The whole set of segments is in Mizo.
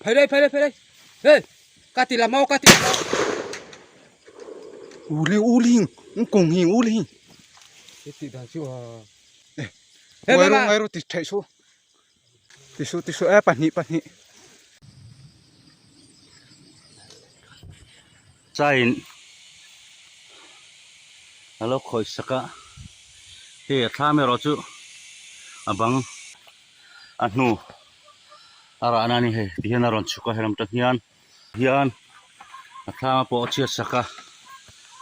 Phei đây, phei đây, phei đây. Hey, ka ti lam ka ti lam. Uling uling, un kong hi uling. Cái ti dan chu ha. Hey, ngai ru ngai ru ti thei su. Ti su ti su e pahnih pahnih. Chain a lo khawi sak a, hei a thlam erawh chu a bang a hnu a rahna a ni hei ti hian a rawn chhuk a helam tang hian hian a thlam a pawh a chhiat sak a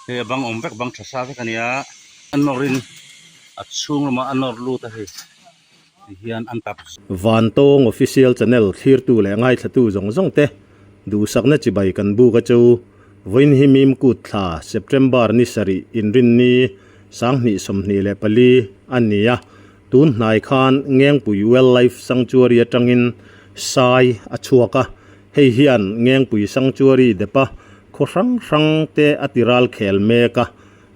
hei a bang awm vek bang tha sa vek a ni a a nawr in a chhung lamah a nawr lut a hei ti hian an tap. Vantawng Official Channel thlirtu leh ngaithlatu zawng zawng te duhsakna chibai kan buk a chu. Vawiin hi Mim Kut thla September ni sarih inrinni 2024 a ni a, tun hnai khan Ngengpui Wildlife Sanctuary atangin sai a chhuak a, hei hian Ngengpui Sanctuary depa khaw hrang hrang te a ti ral khel mek a,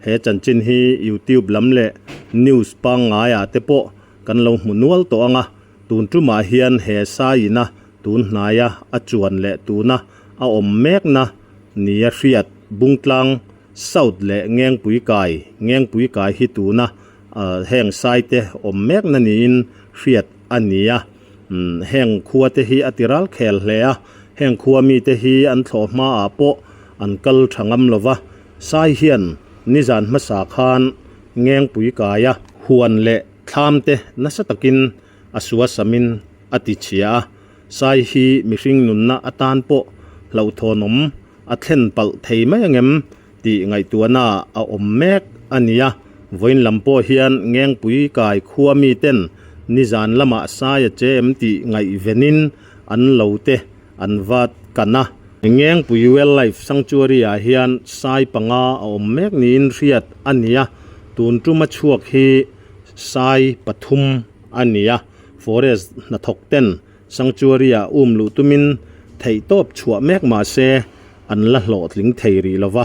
he chanchin hi YouTube lam leh news pangngaiah te pawh kan lo hmu nual tawh ang a, tun tumah hian he saiina tun hnaia a chuan leh tuna a awm mekna nia hriat Bungtlang South leh Ngengpui Kai, Ngengpui Kai hi tuna heng saite awm mekna niin hriat a ni a. Heng khua te hi a ti ral khel hle a, heng khua mite hi an thlawh hmaah pawh an kal tha ngam lo va, sai hian nizan hmasa khan Ngengpui Kaia huan leh thlam te nasa takin a suasamin a ti chhia a, sai hi mihring nunna atan pawh hlauhthawnawm a thlen palh thei mai angem tih ngaihtuahna a awm mek a ni a, vawiin lam pawh hian Ngengpui kai khua miten nizan lamah sai a che em tih ngaihvenin an lo te an va kan a. Ngengpui Wildlife Sanctuary ah hian sai panga a awm mek niin hriat a ni a, tun tuma chhuak hi sai pathum a ni a, forest hnathawk ten sanctuary ah um luh tumin theihtawp chhuah mek mah se an la hlawhtling thei rih lo va,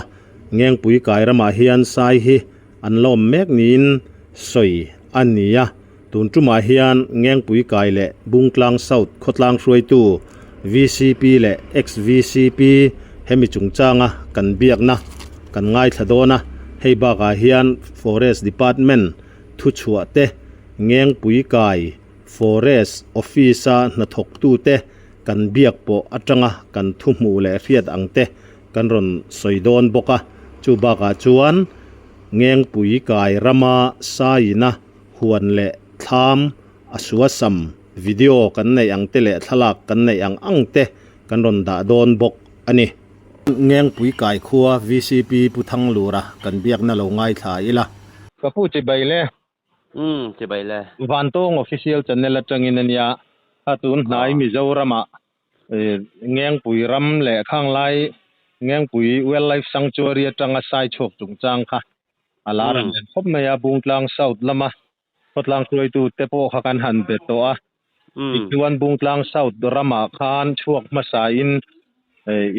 Ngengpui kai ramah hian sai hi an la awm mek niin sawi a ni a, tun tumah hian Ngengpui kai leh Bungtlang South khawtlang hruaitu vcp leh ex-vcp hemi chungchanga kan biakna kan ngaithla dawn a, hei bakah hian Forest Department thuchhuah te, Ngengpui kai Forest Office-a hnathawktute kan biak pawh atanga kan thu hmuh leh hriat ang te kan rawn sawi dawn bawk a. Chu bakah chuan Ngengpui kai rama saiina huan leh thlam a suasam video kan neih ang te leh thlalak kan neih ang ang te kan rawn dah dawn bawk a ni. Ngengpui kai khua vcp Pu Thanglura kan biakna lo ngaithla ila. Ka pu chibai le. Umm chibai le. Vantawng Official Channel atangin a nia, a tun hnai Mizoramah Ngengpui ram leh khanglai Ngengpui Wildlife Sanctuary atanga sai chhuak chungchang kha a lar ang reng khawp mai a, Bungtlang South lama khawtlang hruaitu te pawh kha kan han be tawh a, tichuan Bungtlang South ramah khan chhuak hmasa in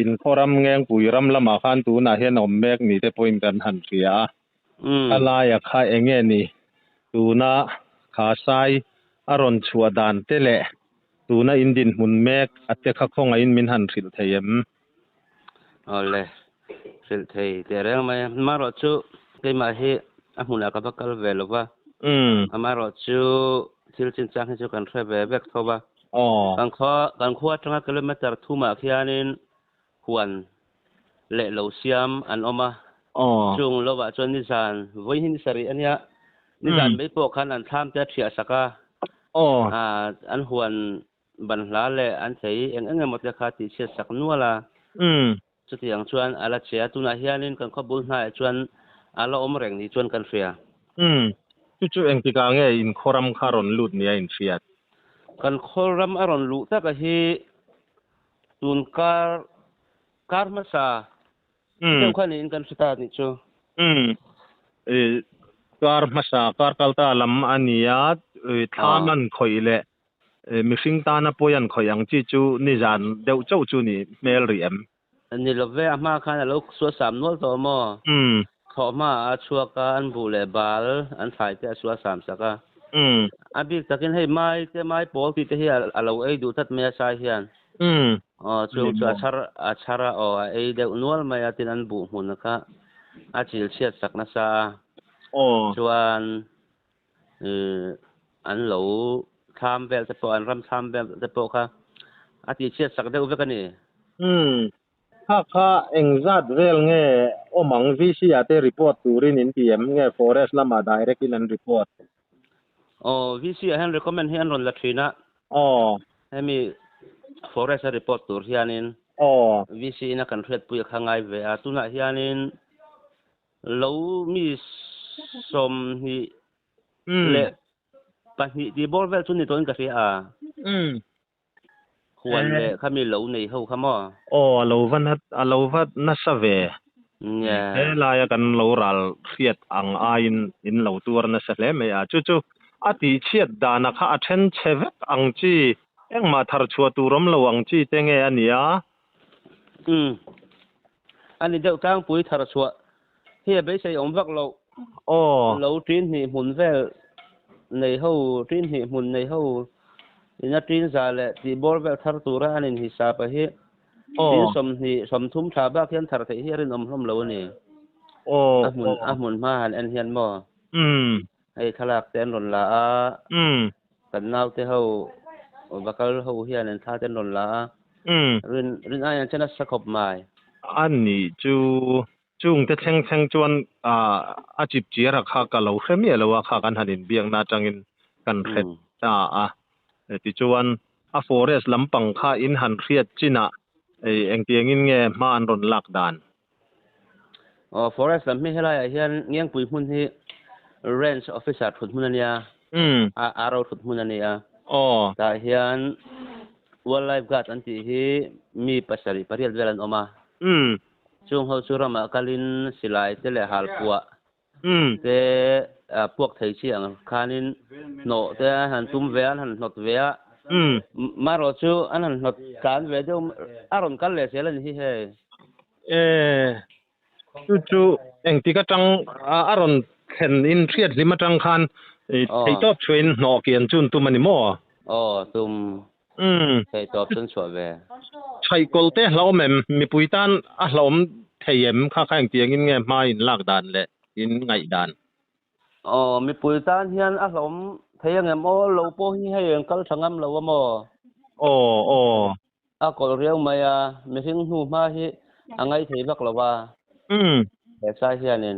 inkhawram Ngengpui ram lamah khan tunah hian a awm mek ni te pawhin kan han hria a. A laia kha eng nge ni? Tuna kha sai a rawn chhuah dan te leh tuna in dinhmun mek a te kha khawngaihin min han hrilh thei em? Awle, hrilh thei teh reng mai. Amaherawh chu keimah hi a hmunah ka va kal ve lo va. Amaherawh chu thil chinchang hi chu kan hre ve vek tho va. Kan khua kan khua atanga kilometer thumah khianin huan leh lo siam an awm a, chung lovah chuan nizan vawi hi ni sarih a nia, nizan mai pawh khan an thlam te a thiah sak a, an huan banhla leh an thei eng eng emaw te kha tih chhiat sak nual a, chutiang chuan a la che a, tunah hianin kan khaw bul hnaiah chuan a la awm reng ni chuan kan hria. Chu chu engtikah nge inkhawram kha rawn lut nia inhriat? Kan khawram a rawn luh taka hi Tun kar kar hmasa deuh kha niin kan hre ta nih chu. Umm kar hmasa kar kal ta lam a ni a, thlam an khawih leh mihring tana pawi an khawih ang chi chu nizan deuh chauh chu ni hmel rih em? Ni lo ve, a hma khan a lo suasam nual tawh maw? Thawh hma a chhuak a, an buh leh bal an thlai te a suasam sak a. A bik takin hei mai te mai pawl tih te hi a lo ei duh tlat mai a sai hian. Aw chung chu a chhar a chhar a aw a ei deuh nual mai a tin an buh hmun kha a chil chhiat sak nasa a chuan ih an lo thlam vel te pawh an ram thlam vel te pawh kha a tih chhiat sak deuh vek a ni. Umm kha kha engzat vel nge awm ang VC ah te report turin in ti em nge forest lamah direct in an report? Aw, VC ah hian recommend hi an rawn la thin a. Aw. Hemi forest a report tur hianin. Aw. VC in a kan hriatpui a kha ngai ve a. Tunah hianin lo mi 22 tih bawr vel chu ni tawhin ka hria a. Umm. Huan leh khami lo nei ho kha maw? Aw, a lo va na, a lo va nasa ve. Nia. He laia kan lo ral hriat ang aiin in lo tuar nasa hle mai a. Chu chu a tihchhiat dana kha a then chhe vek ang chi, engmah thar chhuah tur awm lo ang chi te nge a nia? Umm. A ni deuh tlangpui thar chhuah hi a beisei awm vak loh. Aw. Lo ṭin hnih hmun vel nei ho, ṭin hnih hmun nei ho ina ṭin za leh tih bawr vel thar tura an inhisap a hi ṭin 20, 30 thla bak hian thar theih hi a rinawm hlawm lo a ni. Aw. A hmun, a hmun hma han en hian maw? Umm. Hei thlalak te an rawn la a. Umm. Kan naute ho va kal ho hian an thla te an rawn la a. Umm. Rin, rin aiin an che nasa khawp mai. A nih chu Chungte thleng thleng chuan a chip chiar a kha ka lo hre miah lo a, kha kan han inbiakna atangin kan hre ta a. Tichuan a forest lampang kha in han hriat chinah engtiangin nge hma an rawn lak dan? Aw, forest lam hi helaiah hian Ngengpui hmun hi range officer thut hmun a nia, a ro thut hmun a nia. Tah hian wildlife guard an tih hi mi pasarih pariat vel an awm a. Chung ho chu ramah kalin silai te leh halpuah te puak thei chi ang khanin hnawh te an han tum ve a, an han hnawt ve a. Marawh chu an han hnawt tlan ve deuh a rawn kal leh zel a ni hi hei. E, chu chu engtik atang a rawn thlen in hriat hlim atang khan theihtawp chhuahin hnawh kian chun tum a ni maw? Aw, tum. Theihtawp chuan chhuah ve. Chhaihkawlh te hlauhawm em? Mipui tan a hlauhawm thei em? Kha kha engtiangin nge hma in lak dan leh in ngaih dan? Aw, mipui tan hian a hlauhawm thei angem aw? Lo pawh hi hei an kal tha ngam lo a maw? Aw, aw. A kawlh riau mai a, mihring hnu hma hi a ngaih thei vak lo a. He sai hianin.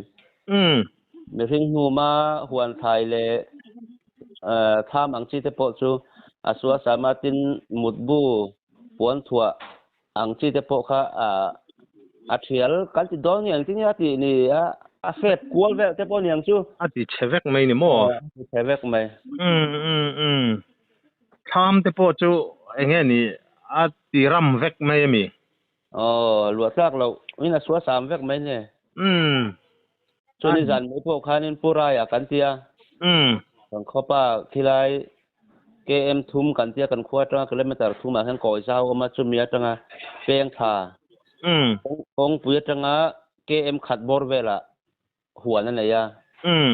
Mihring hnu hma huan thlai leh thlam ang chi te pawh chu a sual sam a, tin mutbu puan thuah ang chi te pawh kha a thial kan ti dawn nge engtin nge a tih ni a, a fep kual vel te pawh niang chu. A ti chhe vek mai ni maw? A ti chhe vek mai. Thlam te pawh chu eng nge ni a ti ram vek mai a mi? Aw, luah tlak loh in a sual sam vek mai nge. Umm. Chuan i zan mai pawh khanin Pu Raia kan tia. Umm. Kan khawpa khilai KM thum kan tia kan khua atanga kilometer thum ah hian kawi zau awm a chumi atanga peng thla. Umm. Kawngpui atanga KM khat bawr velah huan a nei a. Umm.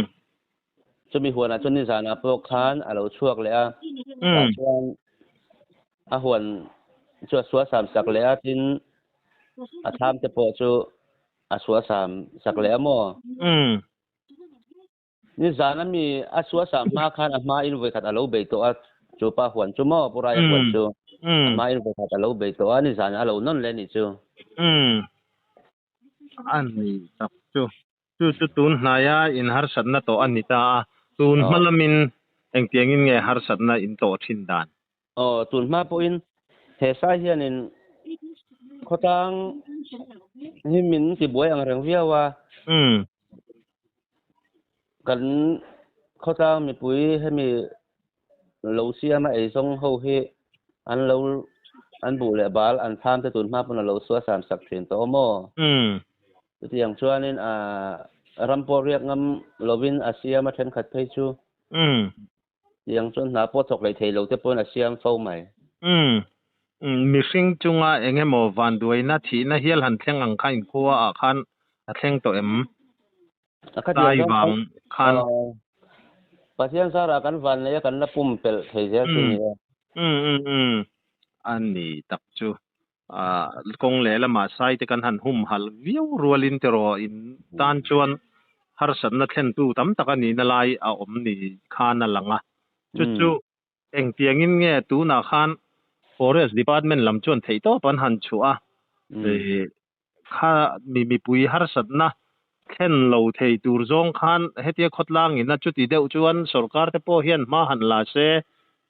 Chumi huanah chuan nizanah pawh khan a lo chhuak leh a. Umm. Tah chuan a huan chu a sual sam sak leh a, tin a thlam te pawh chu a sual sam sak leh a maw? Umm. Nizan ami a sual sam hma khan a hma in vawikhat a lo bei tawh a, chu pa huan chu maw, Pu Raia huan chu. Umm. A hma in vawikhat a lo bei tawh a, nizan a lo nawn leh a nih chu. Umm. A ni tak chu. Chu chu tun hnaia in harsatna tawh a ni ta a, tun hma lamin engtiangin nge harsatna in tawh thin dan? Aw, tun hma pawhin he sai hianin khawtlang hi min tibuai ang reng viau a. Kan khawtlang mipui hemi lo siama eizawng ho hi an lo an buh leh bal an thlam te tun hma pawn a lo sual sam sak thin tawh awm aw. Chutiang chuanin a ram pawh riak ngam lovin a siam a thenkhat phei chu tiang chuan hna pawh thawk leh thei lo te pawhin a siam fo mai. Mihring chunga eng emaw vanduaina thihna hial han thleng ang kha inkhua ah khan a thleng tawh em? Tlai vang khan. Pathian zarah kan van nei a kan la pumpelh thei zel chu ni e. Umm umm umm a ni tak chu. Kawng lehlamah sai te kan han humhalh viau rualin tiraw in tan chuan harsatna thlentu tam tak a nihna lai a awm ni khan a lang a. Chu chu engtiangin nge tunah khan Forest Department lam chuan theihtawp an han chhuah a, Kha mi mipui harsatna thlen lo thei tur zawng khan hetia khawtlang ina chuti deuh chuan sorkar te pawh hian hma han la se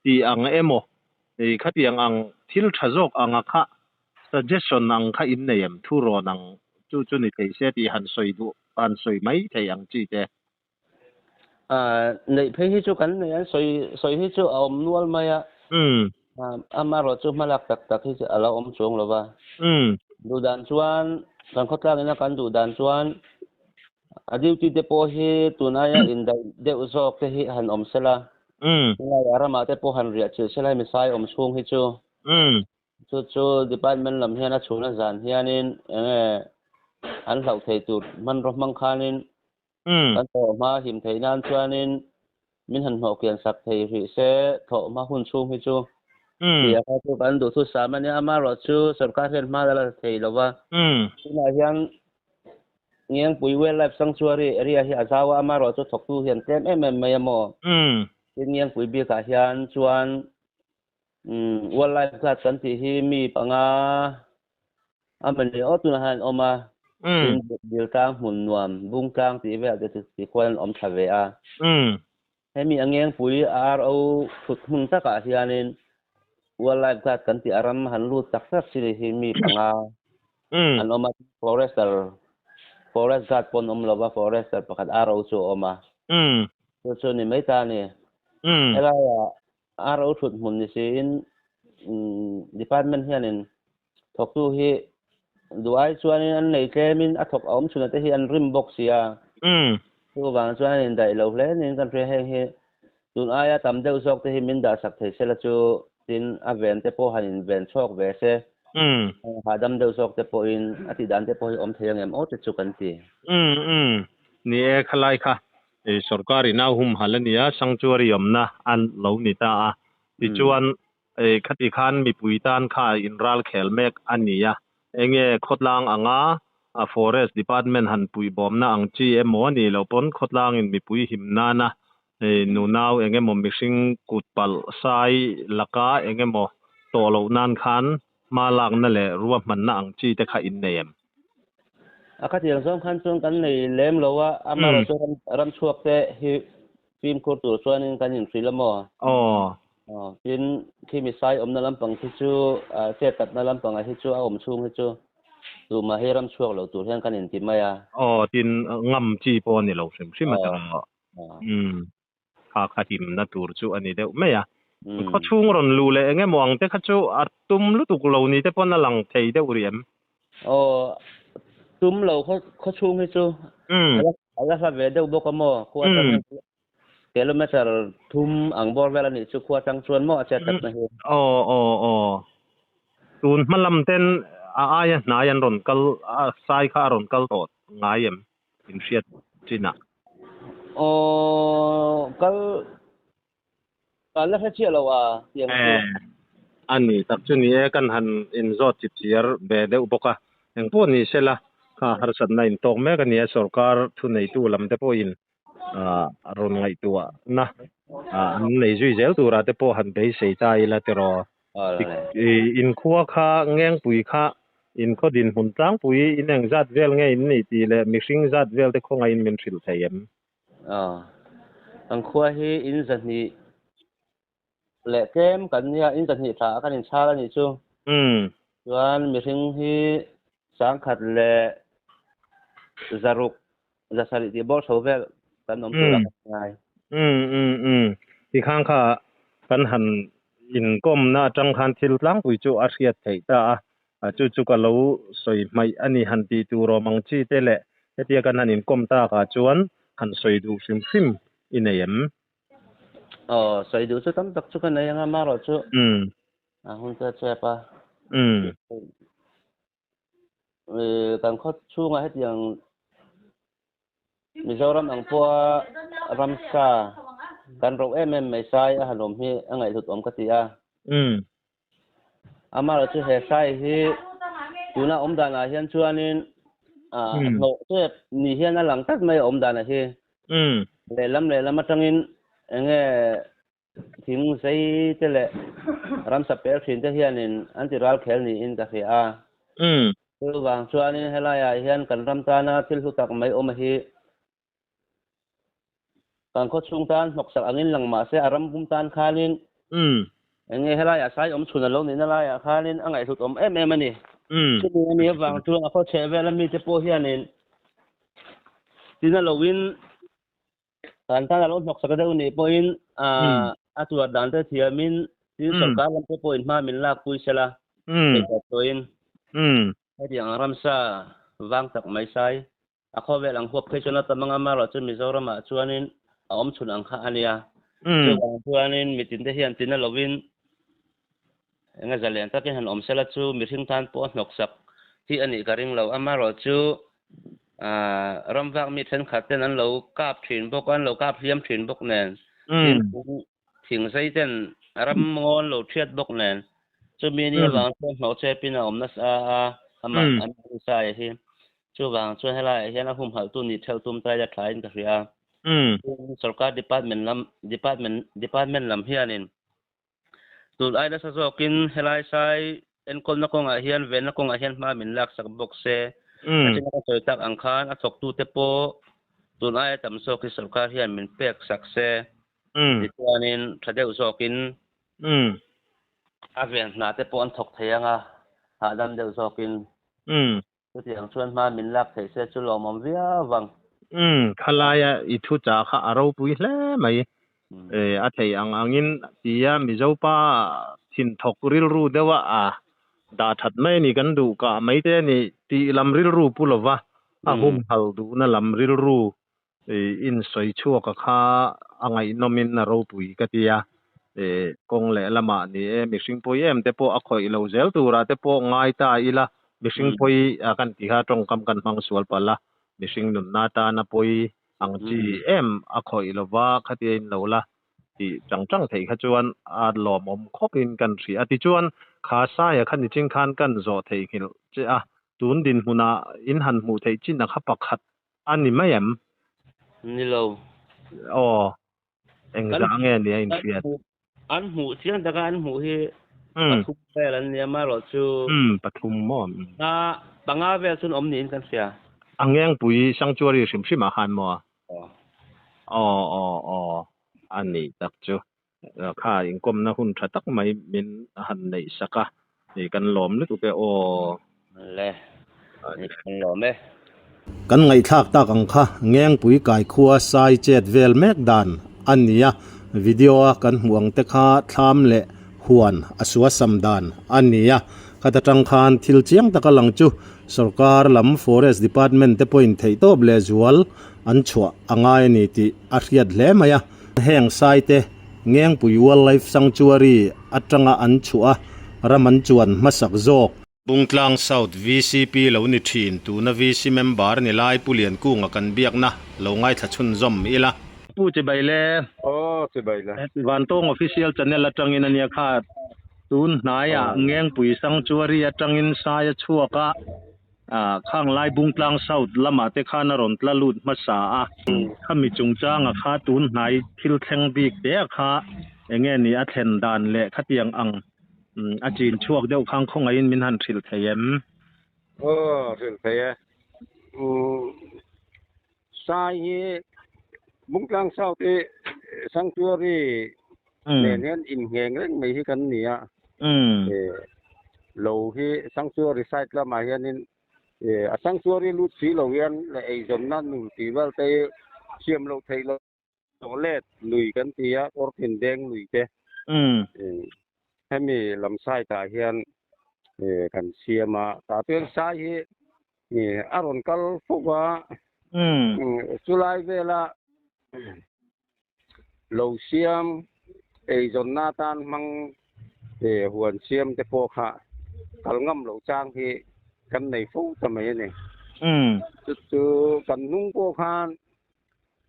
tih ang emaw khatiang ang thil tha zawk anga kha suggestion ang kha in nei em thu rawn ang chu chu ni thei se tih han sawi duh han sawi mai thei ang chi te. Neih phei hi chu kan nei an sawi sawi hi chu a awm nual mai a. Amaherawh chu hmalak tak tak hi chu a lo awm chuang lo va. Duh dan chuan kan khawtlang ina kan duh dan chuan a duty te pawh hi tun aia indaih deuh zawk te hi han awm sela. Tunlai ramah te pawh han riah chilh sela hemi sai awm chhung hi chu. Chu chu department lam hian a chhuna zan hianin enge an hlauh thei tur hmanraw hmang khanin Kan thawh hma him theih nan chuanin min han hnawh kian sak thei hrih se thawh hma hun chhung hi chu ti a kha chu kan duhthusam a nia. Amaherawh chu sorkar hian hma la la thei lo va. Tunah hian Ngengpui Wildlife Sanctuary area hi a zau a, amaherawh chu thawktu hian tlem em em mai a maw? Tin Ngengpui bikah hian chuan Wildlife Guard kan tih hi mi panga A mani aw tunah hian an awm a, tin Diltlang hmun nuam Bungtlang tih velah te chu ti khuan an awm thla ve a. Hemi a ngengpui RO thut hmun takah hianin Wildlife Guard kan tih a ram han lut tak tak chi ni hi mi panga an awm a, Forester Forest Guard pawh an awm lo va, Forester pakhat RO chu a awm a. Chu chu ni mai ta a ni. Helaiah RO thut hmun ni siin Department hianin Thawktu hi duai chuanin an nei tlemin a thawk a awm chhunah te hi an rim bawk si a. Chuvang chuan an indaih lo hle niin kan hria heng hi tun aia tam deuh zawk te hi min dahsak thei sela chu tin a ven te pawh han inven chhawk ve se hahdam deuh zawk te pawhin a tih dan te pawh hi awm thei ang em aw te chu kan ti. Ni e khalai kha sorkar in a humhalh a nia sanctuary awmna a lo ni ta a tichuan Khati khan mipui tan kha inral khel mek a ni a, enge khawtlang anga Forest Department han puihbawmna ang chi emaw a nih loh pawn khawtlangin mipui him nana nunau engemaw mihring kut palh sai laka engemaw tawh loh nan khan hma lakna leh ruahmanna ang chi te kha in nei em? A khatiang zawng khan chuan kan nei lem lo a, amaherawhchu ram chhuak te hi Fimkhur tur chuanin kan inhrilh a maw? Aw. Aw, tin khi misai awmna lampang khi chu chet tatna lampangah hi chu a awm chhung hi chu tumah hi ram chhuak lo tur hian kan inti mai a. Aw, tin ngam chi pawh a ni lo hrim hrim a tang a. Umm, kha kha himna tur chu a ni deuh mai a. Khaw chhung rawn luh leh eng emaw ang te kha chu a tum lutuk lo ni te pawn a lang thei deuh rih em? Aw, tum lo khaw chhung hi chu a la hla ve deuh bawk a maw? Khua atang hian kilometer thum ang bawr vel a nih chu khua atang chuan maw a chet takna hi. Aw aw aw. Tun hma lam ten a aia hnai an rawn kal a sai kha a rawn kal tawh ngai em in hriat chinah? Aw kal Ka la hre chiah lo a tiang chu. A ni tak chu ni e, kan han inzawt chip chiar ve deuh bawk a, engpawh ni sela kha harsatna intawk mek a ni a, sorkar thuneitu lam te pawhin rawn ngaihtuahna an nei zui zel turah te pawh han beisei ta ila tiraw. Inkhua kha Ngengpui kha inkhaw dinhmun tlangpui in engzat vel nge in nih tih leh mihring zat vel te khawngaihin min hrilh thei em? Kan khua hi in zahnih leh tlem kan nia, in zahnih thla ah kan inchhal a nih chu. Chuan mihring hi sangkhat leh zaruk zasarih tih bawr chho vel kan awm tur a kan ngai. Tikhang kha kan han inkawmna atang khan thil tlangpui chu a hriat theih ta a, Chu chu ka lo sawi hmaih a ni han tih tur awm ang chi te leh hetia kan han inkawm tak ah chuan han sawi duh hrim hrim i nei em? Aw, sawi duh chu tam tak chu ka nei ang a, marawh chu a hun te a chep a. Kan khaw chhungah hetiang Mizoram ang pawha ramsa kan roh em em mai sai a han awm hi a ngaihhlut awm ka ti a. Amaherawhchu he sai hi. Tuna awm danah hian chuanin hnawh tep ni hian a lang tlat mai a awm danah hi. Lehlam lehlam atangin enge thing zei te leh ramsa pel thin te hianin an ti ral khel niin ka hria a. Chuvang chuanin helaiah hian kan ram tana thil hlu tak mai awm a hi. Kan khaw chhung tan hnawksak angin lang mah se a ram pum tan khanin eng nge helaiah sai awm chhun a lo nihna laiah khanin a ngaihhlut awm em em a ni. Chumi a nih avang chuan a khaw chheh vela mite pawh hianin tina loin kan tan a lo hnawksak deuh nih pawhin a tuar dan te thiamin tin sorkar lam te pawhin hma min lakpui sela hei tawhin hetiang ang ramsa vang tak mai sai A khawvel ang huap phei chuan a tam anga amaherawh chu Mizoramah chuanin a awm chhun ang kha a nia. Chuvang chuanin mitinte hian tina lovin eng a zalen takin han awm sela chu mihring tan pawh a hnawksak hi a nih ka ring lo. Amaherawh chu ramvak mi thenkhat ten an lo kap thin bawk a, an lo kap hliam thin bawk nen tin thing zei ten ram ngawn lo thiat bawk nen chumi ni avang chuan hnawh chepin a awm nasa a, amah an saia hi. Chuvang chuan helaiah hian a humhalhtu nih theuh tum tai la thain ka hria a. Sorkar department lam department department lam hianin tun ai nasa zawkin helai sai enkawlna kawngah hian venna kawngah hian hma min laksak bawk se. A china ka sawi tak ang khan a thawktute pawh tun aia tam zawk hi sorkar hian min pek sak se. Tichuanin tha deuh zawkin a ven hna te pawh an thawk thei ang a, hahdam deuh zawkin. Chutiang chuan hma min lak theih se chu lawmawm viau vang. Umm, khalaia i thu chah kha a ropui hle mai. E, a thei ang angin tia Mizopa thinthawk rilru deuha a dah that mai a ni, kan duh kah mai te a ni tih lam rilru pu lova a humhalh duhna lam rilru in sawi chhuak a kha a ngaihnawmin a ropui ka ti a, kawng leh lamah ni e, mihring pawi em te pawh a khawih lo zel turah te pawh ngai ta ila, mihring pawi kan ti kha tawngkam kan hmang sual palh a, mihring nunna atana pawi ang chi em a khawih lova khatia in lo la tih chang chang theih kha chuan a lawmawm khawpin kan hria a, tichuan kha saia kha niching khan kan zawh theihnghilh che a, tun dinhmunah in han hmuh theih chin a kha pakhat A ni mai em? Ni lo. Aw, engzah nge ni a inhriat? An hmuh chiang taka an hmuh hi pathum vel an nia marawh chu. Umm, pathum maw? Nga, panga vel chuan awm niin kan hria. A ngengpui sanctuary hrim hrim ah khan maw? Aw. Aw, aw, aw, a nih tak chu. Kha inkawmna hun tha tak mai min han neih sak a, hei kan lawm lutuk e aw. Le, kan lawm e. Kan ngaihthlak tak ang kha Ngengpui Kaikhua sai chet vel mek dan a ni a, video a kan hmuh ang te kha thlam leh huan a suasam dan a ni a, khata tang khan thil chiang taka lang chu sorkar lam Forest Department te pawhin theihtawp leh zual an chhuah a ngai a ni tih a hriat hle mai a. Heng saite Ngengpui Wildlife Sanctuary atanga an chhuah a, ram an chuan hmasak zawk. Bungtlang South VCP lo ni thin, tuna VC member ni lai Pu Liankunga kan biakna lo ngaithla chhunzawm ila. Pu Chibai le. Aw Chibai le. Vantawng Official Channel atangin a nia kha tun hnaiah Ngengpui Sanctuary atangin sai a chhuak a. Khang lai Bungtlang South lamah te khan a rawn tla lut hmasa a, khami chungchanga kha tun hnai thil thleng bik te a kha enge ni a thlen dan leh khatiang ang a chin chhuak deuh khang khawngaihin min han hrilh thei em? Aw hrilh thei e. Sai hi Bungtlang South hi Sanctuary nen hian inngeng reng mai hi kan ni a. Lo hi Sanctuary side lamah hianin a Sanctuary lut si lo hian leh eizawnna nul tih vel te hi siam loh theih loh let lui kan ti a, kawrthin deng lui te. Hemi lam side ah hian kan siam a, tah chuan sai hi a rawn kal fo a, chulai vela lo siam eizawnna atan hmang huan siam te pawh kha kal ngam loh chang hi kan nei fo ta mai a ni. Chu chu kan hnung pawh khan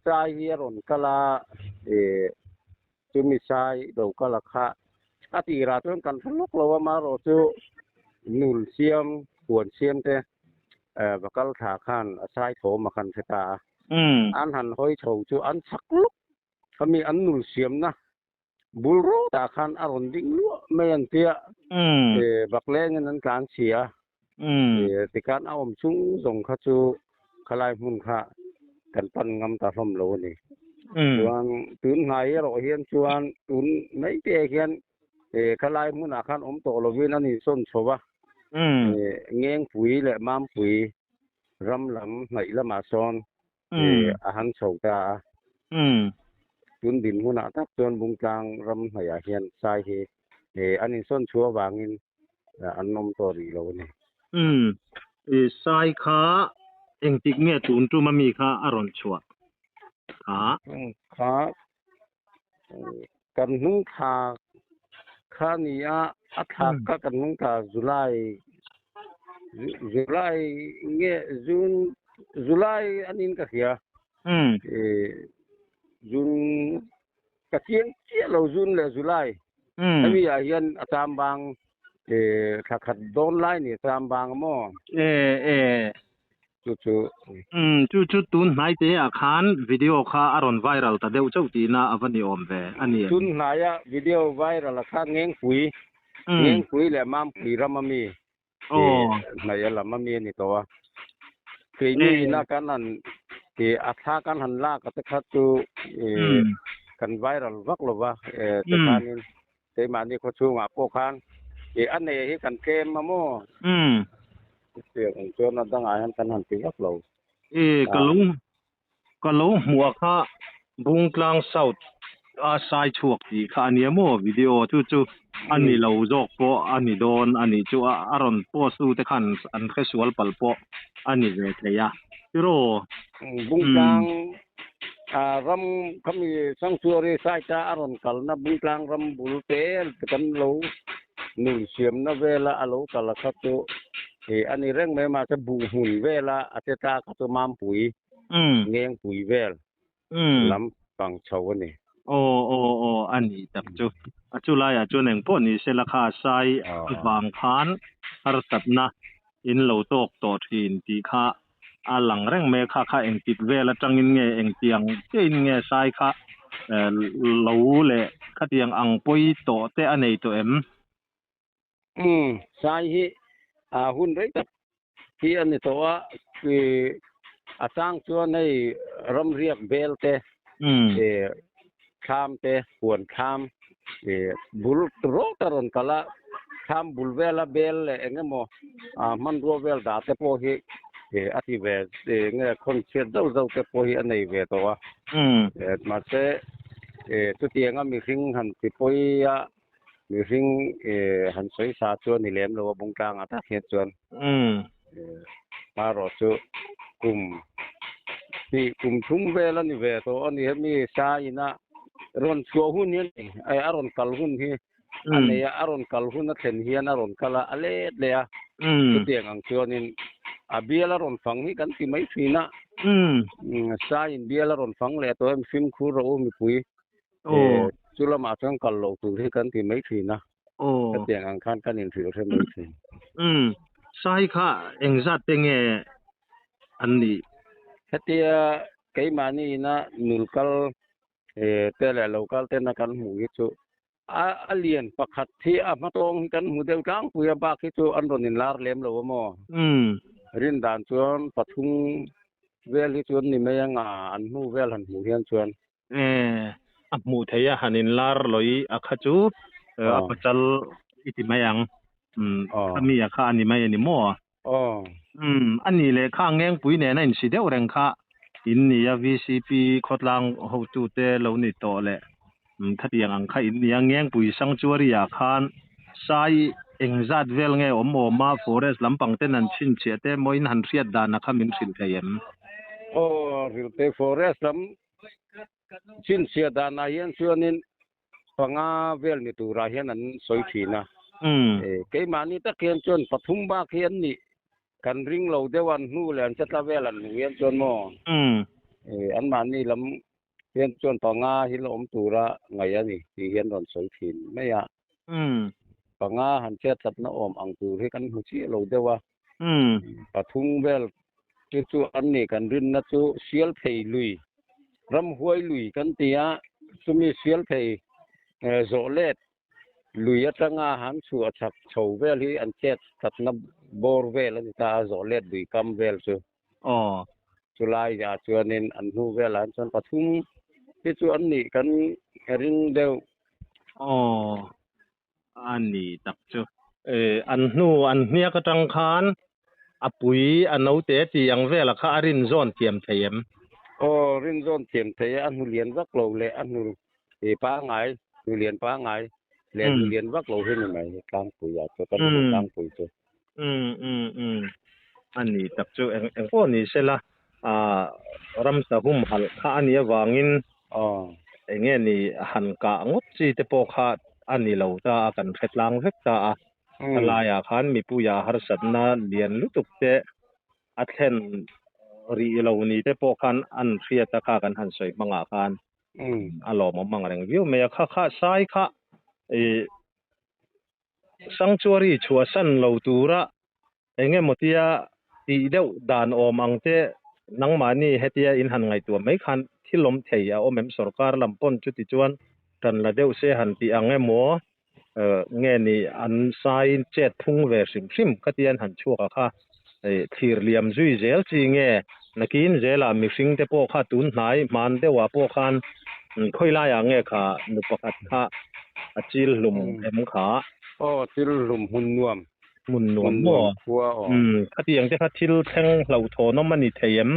sai hi a rawn kal a, Chumi sai lo kal a kha a tirah chuan kan hre lawk lo a, amaherawh chu nul siam Huan siam te va kal thla khan a sai thawm a khan hre ta a. An han hawi chho chu an chak luk khami an nul siamna bul rawtah khan a rawn ding luah mai an tia. Baklengin an tlan chhi a. Tikhan a awm chung zawng kha chu khalai hmun kha kan pan ngam ta hlawm lo a ni. Chuan tun hnai erawh hian chuan tun mai te hian khalai hmunah khan awm tawh lovin an insawn chho va. Ngengpui leh Mampui ram lam hnaih lamah sawn a han chho ta a. Tun dinhmunah tak chuan Bungtlang ram hnaihah hian sai hi an insawn chhuah avangin an awm tawh rih lo a ni. Sai kha engtik nge tun tum ami kha a rawn chhuah kha? Kha kan hnung thla kha a ni a, a thla kha kan hnung thla July July nge June July a niin ka hria. June ka chiang chiah lo June leh July hemi ah hian a cham bang thla khat dawn lai ni a cham bang a maw? Chu chu. Umm chu chu tun hnai te ah khan video kha a rawn viral ta deuh chauh tihna a va ni awm ve a ni em? Tun hnaia video viral a kha Ngengpui, Ngengpui leh Mampui ram a mi hnaih a lam a mi a ni tawh a. Keini ina kan han a thla kan han lak a te kha chu kan viral vak lo va tikhanin Keimahni khawchhungah pawh khan i a nei hi kan tlem a maw? Chutiang ang chuan a dangah hian kan han ti vak lo. I ka lo ka lo hmuh kha Bungtlang South a sai chhuak tih kha a nia maw video chu chu a ni lo zawk pawh a ni dawn a nih chu a a rawn post tu te khan an hre sual palh pawh a ni ve thei a tiraw. Bungtlang ram khami sanctuary site a a rawn kalna Bungtlang ram bul te kan lo nun siamna vela a lo kal a kha chu ih a ni reng mai mahse buh hmun vela a che ta kha chu Mampui Ngengpui vel lam pang chho a ni. Aw aw aw a ni tak chu a chu laiah chuan engpawh ni sela kha sai avang khan harsatna in lo tawk tawh thin tih kha a lang reng mai a, kha kha engtik vel atangin nge engtiang chiahin nge sai kha lo leh khatiang ang pawi tawh te a nei tawh em? Umm, sai hi a hun rei tak hi a ni tawh a, a chang chuan hei ramriak bel te, thlam te, huan thlam bul rawt a rawn kal a, thlam bul vela bel leh eng emaw hmanrua vel dah te pawh hi a ti ve nge khawn chhiat zauh zauh te pawh hi a nei ve tawh a. Mahse chutianga mihring han ti pawi a, mihring han sawi sa chu a ni lem lo a Bungtlangah tak hian chuan hmarawh chu kum hnih kum thum vel a ni ve tawh a ni. Hemi sain a rawn chhuah hun hi a ni, a rawn kal hun hi a nei a, a rawn kal hun a thlen hian a rawn kal a, a let leh a. Chutiang ang chuanin a bial a rawn fang hi kan ti mai thin a, sain bial a rawn fang leh tawh em fimkhur rawh u mipui. Chu lamah chuan kal loh tur hi kan ti mai thin a, hetiang ang khan kan inhrilh hre mai thin. Umm, sai kha engzat te nge an nih? Hetia keimahni ina nul kal te leh lo kal tena kan hmuh hi chu a lian pakhat hi a hmatawng hi kan hmu deuh tlangpui a, bak hi chu an rawn inlar lem lo a maw? Rin dan chuan pathum vel hi chu an ni mai ang a, an hnu vel han hmuh hian chuan. E, a hmuh theih a han inlar lawih a kha chu a pachal i ti mai ang. Umm, kha mi a kha a ni mai a ni maw? Umm, a nih leh kha Ngengpui nena insi deuh reng kha in ni a, VCP khawtlang hotute lo ni tawh leh umm khatiang ang kha in ni a, Ngengpui Sanctuary ah khan sai engzat vel nge awm awm a, forest lampang ten an chhinchhiah te maw in han hriat dan a kha min hrilh thei em? Aw, hrilh thei forest lam Chhinchhiah danah hian chuanin panga vel ni turah hian an sawi thin a. Keimahni tak hian chuan pathum bak hi an nih kan ring lo deuh a, an hnu leh an chetla vel an hmuh hian chuan maw anmahni lam hian chuan panga hi la awm tura ngaih a ni tih hi an rawn sawi thin mai a. Panga han chet tlatna awm ang tur hi kan hmu chiah lo deuh a. Pathum vel chu chu an ni kan rinna chu Sialphei lui, Ramhuai lui kan ti a, chumi Sialphei zawh let lui atanga han chhuah chak chho vel hi an chet thatna bawr vel a ni ta a, zawh let lui kam vel chu. Aw. Chulai ah chuanin an hnu velah hian chuan pathum hi chu an nih kan ring deuh. Aw. A ni tak chu. An hnu an hniak atang khan a pui a note tih ang vela kha a rin zawn thiam thei em? Aw, rin zawn thiam thei e, a hnu lian vak lo leh a hnu pangai, hnu lian pangai leh hnu lian vak lo hi ni mai tlangpui ah chu kan hmu tlangpui chu. Umm umm umm a ni tak chu eng eng pawh ni sela ah ramsa humhalh kha a nih avangin eng nge ni han kah ngawt chi te pawh kha a ni lo ta a kan hre tlang vek ta a a laiah khan mipuia harsatna lian lutuk te a thlen rih lo ni te pawh khan an hriat a kha kan han sawi hmangah khan a lawmawm ang reng viau mai a kha kha sai kha ih Sanctuary chhuahsan lo tura eng emaw tia tih deuh dan awm ang te nangmahni hetia in han ngaihtuah mai khan thil awm thei a awm em? Sorkar lam pawn chuti chuan tan la deuh se han tih ang emaw nge ni an saiin chet phung ve hrim hrim khatian han chhuak a kha thlir liam zui zel chi nge nakin zelah mihring te pawh kha tun hnai hman deuhah pawh khan khawi laiah nge kha nu pakhat kha a chil hlum em kha? Aw chil hlum hmun nuam. Hmun nuam maw? Khua aw. Khatiang te kha thil thleng hlauhthawnawm a ni thei em?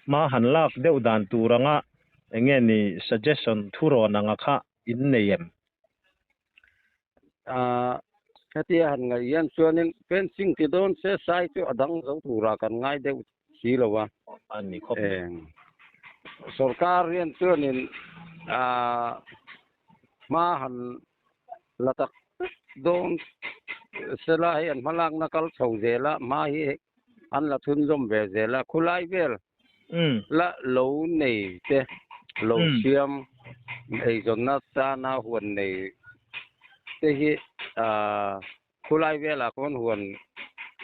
Hma han lak deuh dan tur anga eng nge ni suggestion thurawn anga kha in nei em? Hetia han ngaih hian chuanin fencing ti dawn se sai chu a dang zo turah kan ngai deuh si lo a. A ni khawp mai. Sorkar hian chuanin hma han la tak tak dawn sela hei an hmalakna kal chho zel a, hma hi an la chhunzawm ve zel a, khulai vel la lo nei te lo siam eizawnna tana huan nei te hi khulai velah khawn huan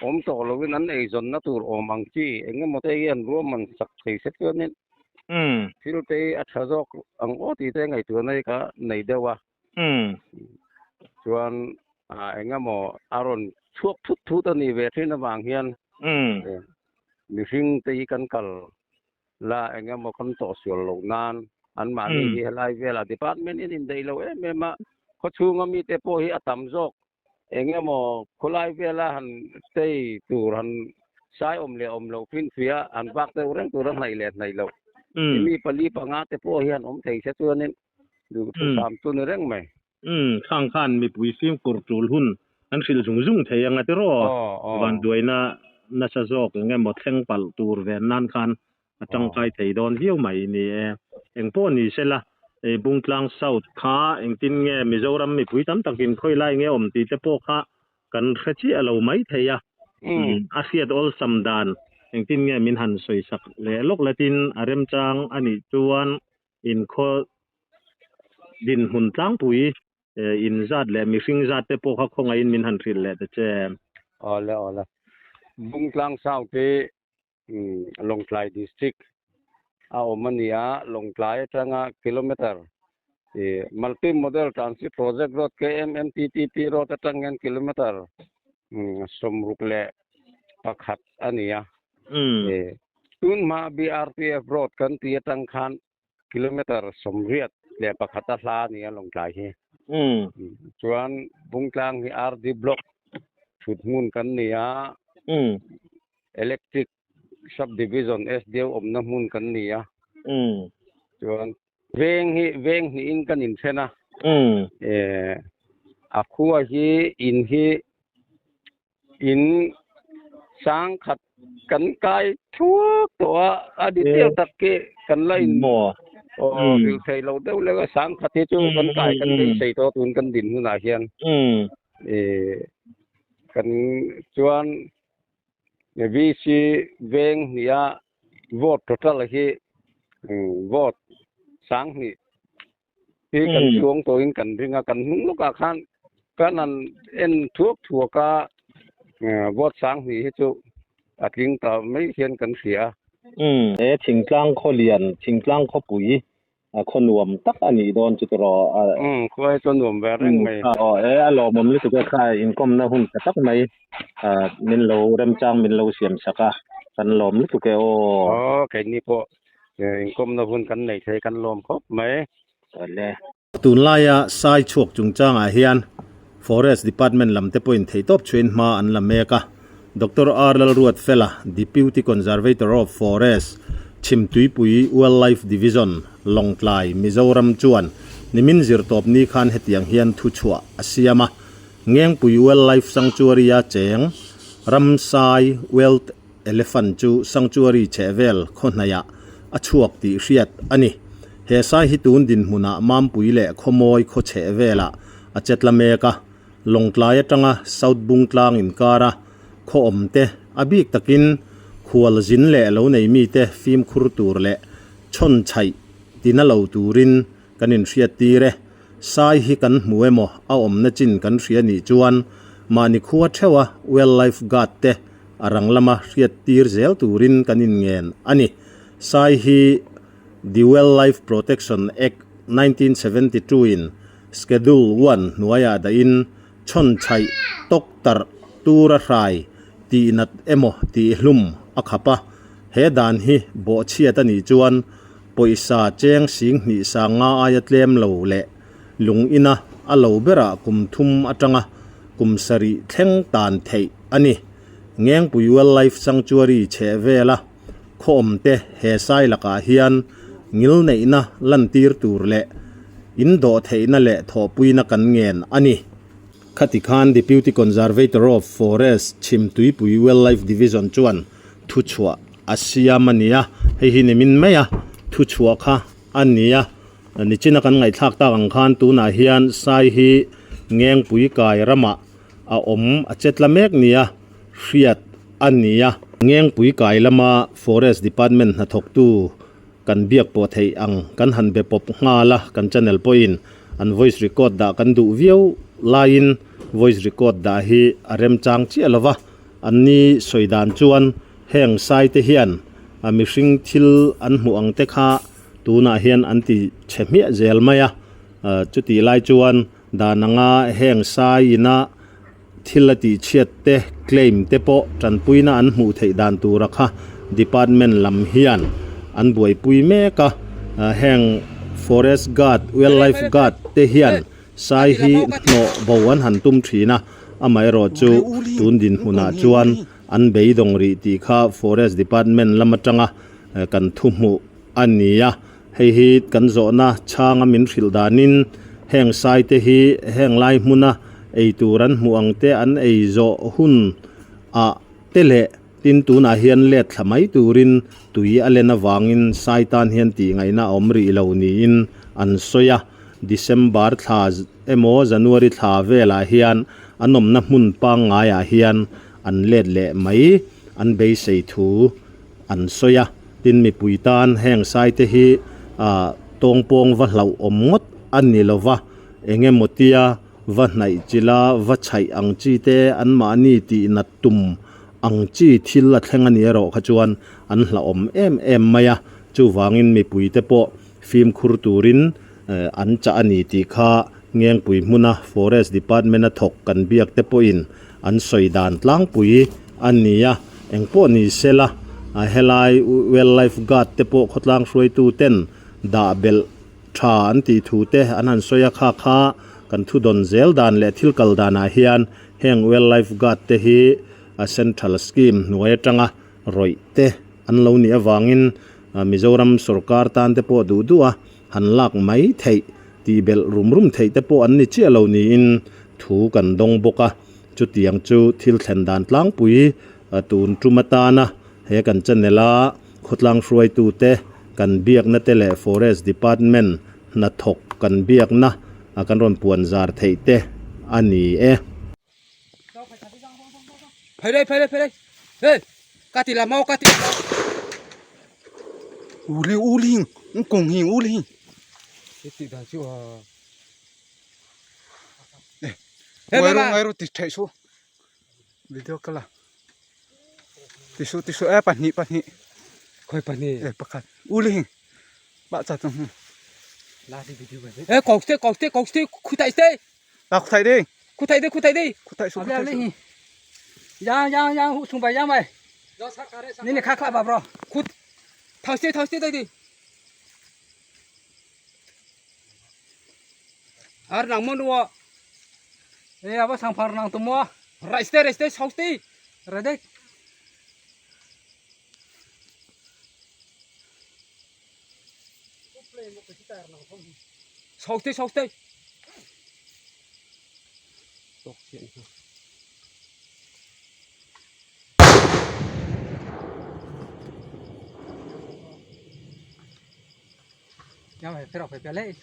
awm tawh lovin an eizawnna tur awm ang chi eng emaw te hian ruahman sak thei se chuanin thil te hi a tha zawk ang aw tih te ngaihtuahna hi ka nei deuh a. Chuan eng emaw a rawn chhuak thut thut a nih ve thin avang hian mihring te hi kan kal la eng emaw kan tawh sual loh nan anmahni hi helai velah department in indaih lo em em a, khawchhunga mite pawh hi a tam zawk eng emaw khawlai vela han stay tur han sai awm leh awm loh finfiah han vak deuh reng tur a hnaih leh hnaih loh mi pali panga te pawh hian awm thei se chuanin duhthusam chu ni reng mai. Umm, khang khan mipui fimkhur tul hun an hrilh zung zung thei ang a tiraw? Vanduaina nasa zawk eng emaw thleng palh tur ven nan khan a tangkai thei dawn viau mai ni e. Eng pawh ni sela, Bungtlang South kha engtin nge Mizoram mipui tam takin khawi lai nge awm tih te pawh kha kan hre chiah lo mai thei a. A hriat awlsam dan engtin nge min han sawisak leh lawk latin a remchang a nih chuan Inkhaw dinhmun tlangpui in zat leh mihring zat te pawh kha khawngaihin min han hrilh leh ta che. Awle awle. Bungtlang South hi Lawngtlai District a awm a ni a, Lawngtlai atanga kilometer Multi Model Transit Project Road KMMTTP Road atang hian kilometer 61 a ni a. Tun hma BRTF road kan tih atang khan kilometer 81 a hla a ni a Lawngtlai hi. Chuan Bungtlang hi RD block thut hmun kan ni a, Electric sub division SDO awmna hmun kan ni a. Chuan veng hi veng hnihin kan inthen a. A khua hi in hi In sang khat kan kai thuak tawh a, a detail tak khi kan la in hrilh thei lo deuh leh a, sang khat hi chu kan kai kan beisei tawh tun kan din hunah hian kan chuan VC veng hnih a vote total hi vote sang hnih hi kan chuang tawhin kan ring a, kan hnung lawkah khan kan han en thuak thuak a, vote sang hnih hi chu. a tling ta mai hian kan hria a. Umm he thingtlang khaw lian, thingtlang khawpui khaw nuam tak a nih dawn chu tiraw a. Umm khua hi chuan nuam ve reng mai. Aw e a lawmawm lutuk e kha inkawmna hun tha tak mai min lo remchang min lo siam sak a kan lawm lutuk e aw. Aw keini pawh inkawmna hun kan nei thei kan lawm khawp mai. Awle. Tunlaia sai chhuak chungchangah hian Forest Department lam te pawhin theihtawp chhuain hma an la mek a. Doctor R Lalruatfela, Deputy Conservator of Forest, Chhimtuipui Wildlife Division, Lawngtlai, Mizoram chuan nimin zirtawp ni khan hetiang hian thuchhuah a siam a. Ngengpui Wildlife Sanctuary-a cheng Ramsai Wild Elephant chu sanctuary chhehvel khaw hnaihah a chhuak tih hriat a ni. He sai hi tun dinhmunah Mampui leh Khawmawi khaw chhehvelah a che tla mek a, Lawngtlai atanga South Bungtlang inkara khaw awm te a bik takin khual zin leh lo nei mite fimkhur tur leh chhawn chhaih tina lo turin kan inhriat tir e. Sai hi kan hmu emaw a awmna chin kan hria nih chuan mahni khua theuha wildlife guard te a rang lama hriat tir zel turin kan inngen a ni. Sai hi The Wildlife Protection Act 1972 in Schedule One hnuaiah dahin chhawn chhaih tawk tarh tura hrai tihnat emaw tihhlum a khap a. He dan hi bawhchhiat a nih chuan Pawisa cheng sing hnih sang nga aia tlem lo leh lung ina a lo berah kum thum atanga kum sarih thleng tan theih a ni. Ngengpui Wildlife Sanctuary chheh vela khaw awmte he sai lakah hian ngil neihna lantir tur leh in dawh theihna leh thawhpuina kan ngen a ni. Khati khan Deputy Conservator of Forest Chhimtuipui Wildlife Division chuan thuchhuah a siam a ni a, hei hi nimin mai a thuchhuah kha a ni a, nichina kan ngaihthlak tak ang khan tunah hian sai hi Ngengpui kai ramah a awm a che tla mek nia hriat a ni a. Ngengpui kai lama Forest Department hnathawktu kan biak pawh theih ang kan han be pawp nghal a, kan channel pawhin an voice record dah kan duh viau laiin voice record dah hi a remchang chiah lo va, Anni sawi dan chuan heng sai te hian a mihring thil an hmuh ang te kha tunah hian an ti chhe hmiah zel mai a, chutih lai chuan dan anga heng sai ina thil a tih chhiat te claim te pawh tanpuina an hmuh theih dan tura kha department lam hian an buaipui mek a, heng forest guard wildlife guard te hian Sai hi hnawh bo an han tum thin a, amaherawhchu tun dinhmunah chuan an beidawng rih tih kha Forest Department lam atanga kan thu hmuh a ni a. Hei hi kan zawhna chhanga min hrilh danin heng sai te hi heng lai hmuna ei tur an hmuh ang te an ei zawh hun ah te leh Tin, tunah hian let thla mai turin tui a len avangin sai tan hian tih ngaihna a awm rih lo niin an sawi a. December thla emaw January thla velah hian an awmna hmun pangngaiah hian an let leh mai an beisei thu an sawi a. Tin, mipui tan heng sai te hi tawngpawng va hlauh awm ngawt a ni lova, eng emaw tia va hnaih chila va chhaih ang chi te anmahni tihnat tum ang chi thil a thleng a ni erawh kha chuan an hlauhawm em em mai a, chuvangin mipuite pawh fimkhur turin an chah a ni tih kha Ngengpui hmuna Forest Department a thawk kan biak te pawhin an sawi dan tlangpui a ni a, engpawh ni sela helai Wildlife Guard te pawh khawtlang hruaitu ten dah belh tha an tih thu te an han sawi a, kha kha kan thu dawn zel dan leh thil kal danah hian Heng Wildlife Guard te hi a Central Scheme hnuai atanga rawih te an lo nih avangin Mizoram sorkar tan te pawh duh duh a han lak mai theih tih belh rum rum theih te pawh an ni chiah lo niin thu kan dawng bawk a. Chutiang chu thil thlen dan tlangpui tun tum atana he kan channel a khawtlang hruaitute kan biakna te leh Forest Department hnathawk kan biakna a kan rawn puan zar theih te a ni e. Phei dei phei dei phei dei hey ka ti la mau ka ti U ling u ling u kong hing u ling ti dan chu a Ngai ru ngai ru ti thei su video kala. Tisu tisu e pahnih pahnih. Khoi pahnih. E pakhat. Uli hing. Ba cha chung hing. E kok te kok te kok te khutai te. Ta khutai ding. Khutai de khutai de. Khutai su khutai su. Yang yang yang hu sung bai yang bai. Ni ni kha kha ba bro. Khut. Thau se thau se dai di. Ar nang mon wo. E aba sang phar nang tumo. Rai ste rai ste sau ste. Rai dek. Sau ste sau ste. Tok sian. Yang phải phải phải phải lấy.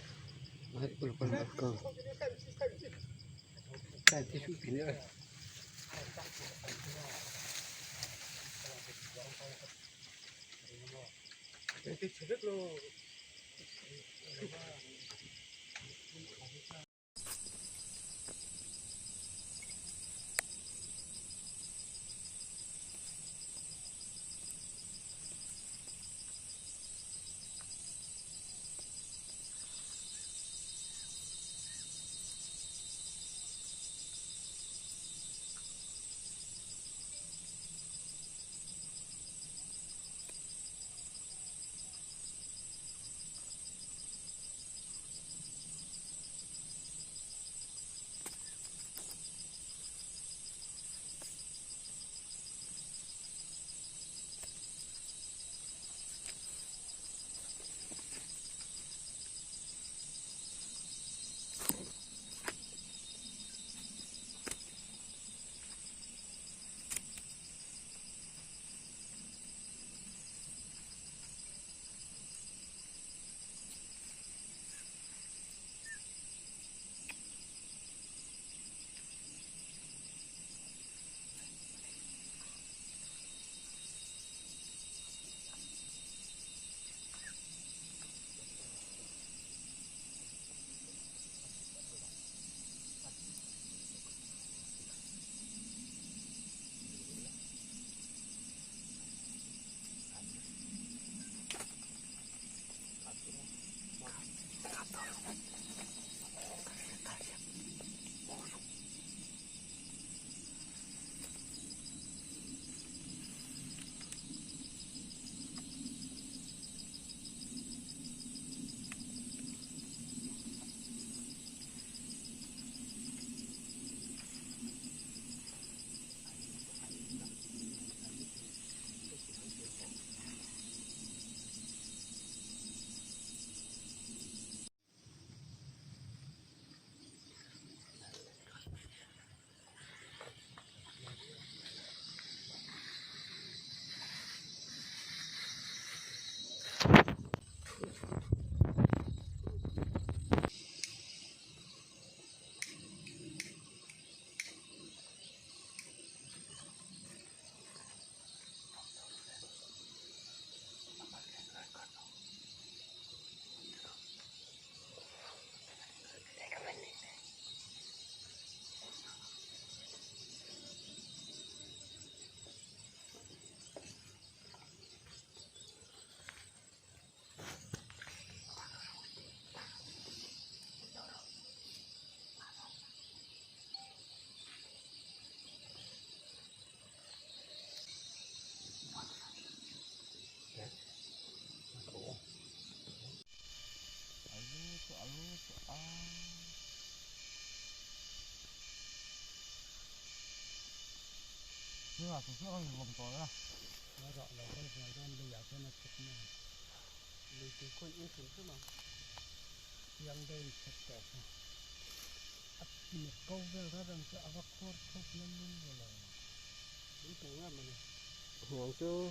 Huang chu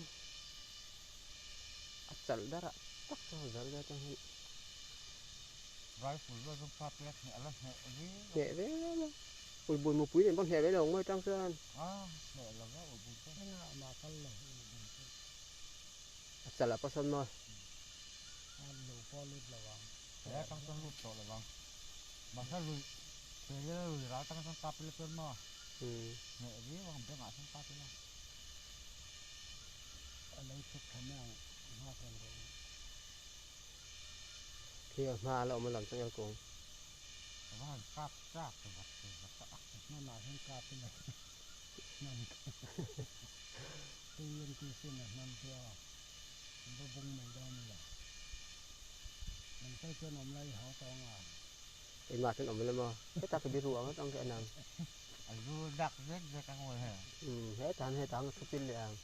chal dara tak chu zal da tang hi Rifle lo zum pa pek ne ala ne ri. Nhẹ ve la. Ui bùi một quý để băng nhẹ ve lo mới trang sơn. À, ne la va ui bùi. Ma kal lo. Chal la pasan ma. Lo pa lut la wang. Ya tang tang lut to la wang. Ma sa lu pe le lu ra tang tang tap le pen ma. Ne ri wang pe ma sang tap le. chhuk thla mai ang nghak reng rawh u. Khi a hma a la awm a lam chang el kung. Ka va han kap chak ta vak ta vak a. Hmanah hian kap ila hnam tui an tih sin a hnam chu a an va bung mai dawn ila. Nang tal chuan awm lai i haw tawh ang a. Engmah chuan awm lo maw? Heta ka biru ang atang ka en ang. A zu dak zek zek ang maw he? Umm hetah hian hetah ang ka thu pil leh ang.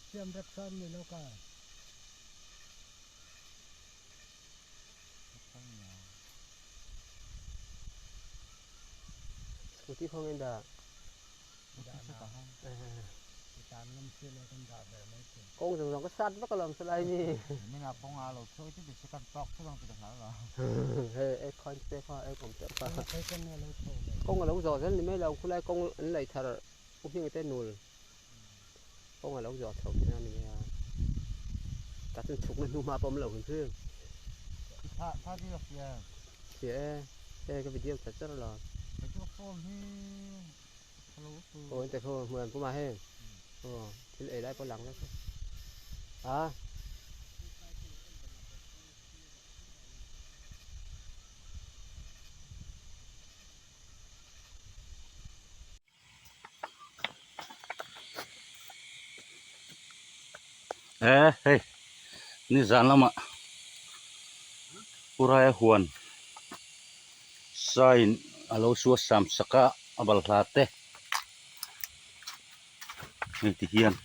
Siam rek sawn ni lo ka. Scooty khawng in dah. Kawng zawng zawng ka sat vak alawm salai mi. Hei e khawn te kha e kawm te kha. Kawng a lo zawh zel ni mai lo khulai kawng an lei thar u hming te nul. Kawng a lo zawh chho tihna a ni mai a. Tah chuan chhukna hnu hma pawh awm lo hrim hrim. Hria e, hei ka video char char alawm. Aw inte khaw hmuh an pum ah heng aw thil ei lai pawh lang vek a. E hei nizan lamah Puraia huan sign a lo suat sam sak a a balhla te hei ti hian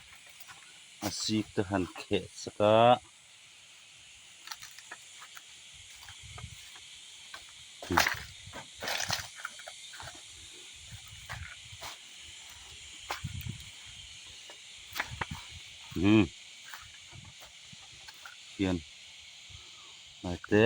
a sik te han kheh sak a. Umm hian te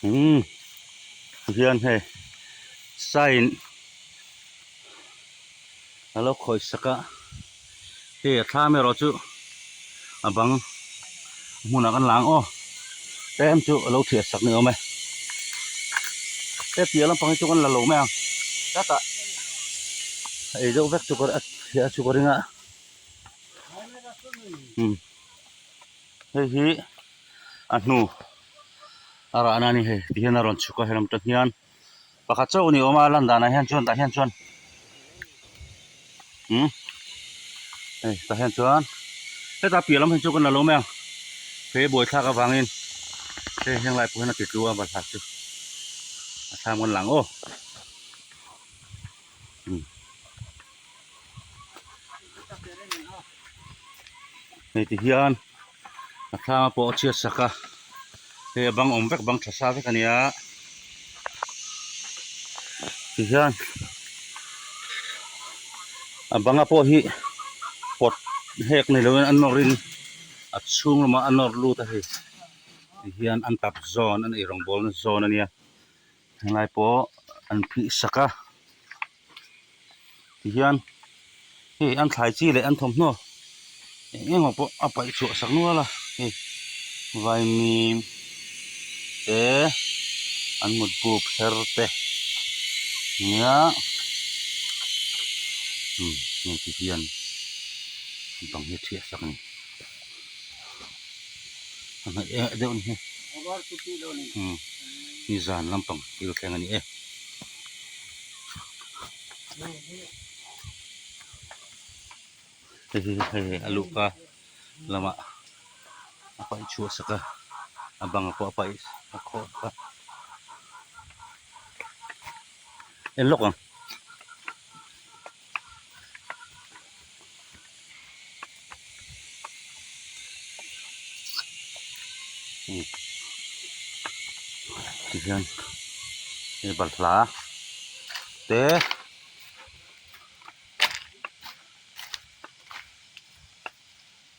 Umm hian hei sign a lo khawih sak a hei a thlam erawh chu a bang hmunah kan lang aw tlem chu a lo thiah sak ni awm e hetiang lampang hi chu kan la lo mai ang hetah ei deuh vek chu ka thiah chu ka ring a umm hei hi a hnu a rahna a ni hei ti hian a rawn chhuk a helam tang hian pakhat chauh a ni awm a lan danah hian chuan tah hian chuan umm hei tah hian chuan heta piah lam hi chu kan la lo mai ang he buaithlak avangin hei heng lai pawh hian a ti tlu a balhla chu a thlam kan lang aw umm hei ti hian a thlanga pawh a chhiat sak a hei a bang awm vek bang tha sa vek a nia ti hian a banga pawh hi pawt hek ni loin a nawr in a chhung lamah a nawr lut a hei ti hian an tap zawn an eirawng bawlna zawn a nia helai pawh an phih sak a tihian hei an thlai chi leh an thawmhnaw eng eng pawh a paih chhuah sak nual a hei vaimim te an mutbu pher te nia umm hei ti hian bang hi a thiah sak a ni a hnaih deuh a ni hei umm nizan lampang thil thleng a ni e. Hei hi hei a luhka lamah a paih chhuah sak a a bang pawh a paih a khawh sak a en lawk ang. Hian hei balhla te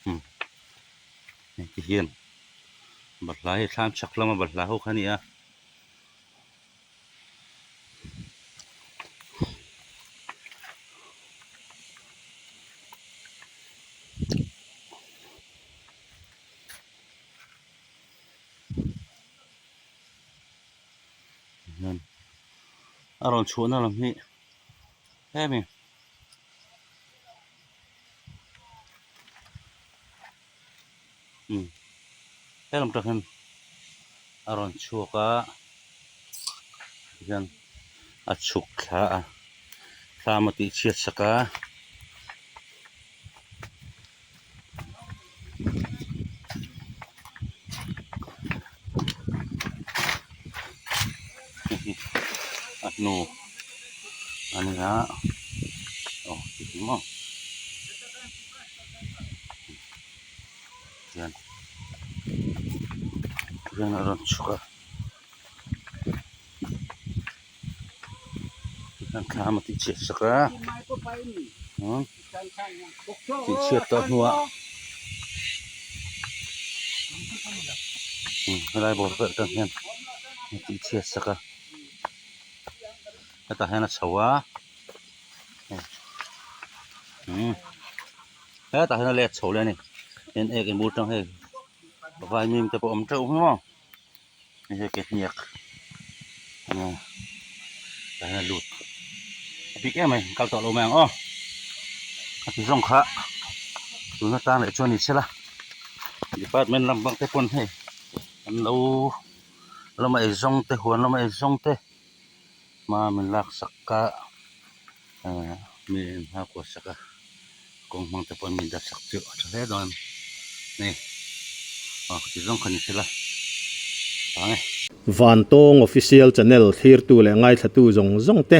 umm hei ti hian balhla hi thlam chhak lama balhla ho kha a ni a. A rawn chhuahna lam hi hemi umm helam tang hian a rawn chhuak a tihian a chhuk thla a thlam a tih chhiat sak a. A hnu a ni a aw ti hi maw hian hian a rawn chhuk a tihian thlam a tih chhiat sak a umm tih chhiat tawh hnuah umm helai bawr vel atang hian a tih chhiat sak a hetah hian a chho a umm hetah hian a let chho leh a ni tin ek in bul tang hei vaimim te pawh a awm teuh maw. Hei hi ke hniak tah hian a lut a bik em mai kal tawh lo mai ang aw a ti zawng kha tuna tang leh chuan ni sela department lam bang te pawn hei an lo lama ei zawng te huan lama ei zawng te hma min lak sak a ehh mi in hma kuah sak a kawng hmang te pawh min dah sak chu a tha hle dawn a ni aw ti zawng kha ni sela vang e. Vantawng Official Channel thlirtu leh ngaithlatu zawng zawng te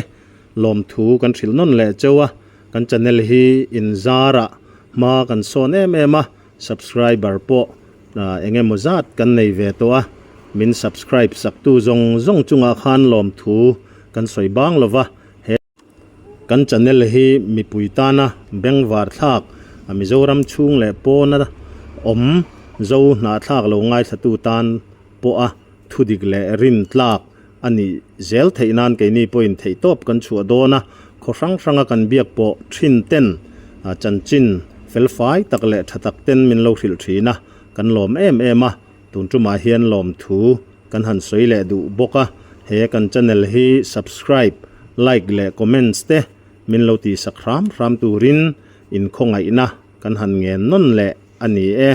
lawmthu kan hrilh nawn leh cheu a, kan channel hi inzarah hma kan sawn em em a, Subscriber pawh eng emaw zat kan nei ve tawh a, min subscribe saktu zawng zawng chungah khan lawmthu kan sawi bang lo va, he kan channel hi mipui tana bengvar thlak a Mizoram chhung leh pawna awm zo hnahthlak lo ngaithlatu tan pawha thudik leh rintlak a nih zel theih nan keini pawhin theihtawp kan chhuah dawn a, khaw hrang hranga kan biak pawh thin ten chanchin felfai tak leh tha tak ten min lo hrilh thin a, kan lawm em em a, tun tumah hian lawmthu kan han sawi leh duh bawk a, he kan channel hi subscribe, like leh comments te min lo tihsak hram hram turin inkhawngaihna kan han ngen nawn leh a ni e.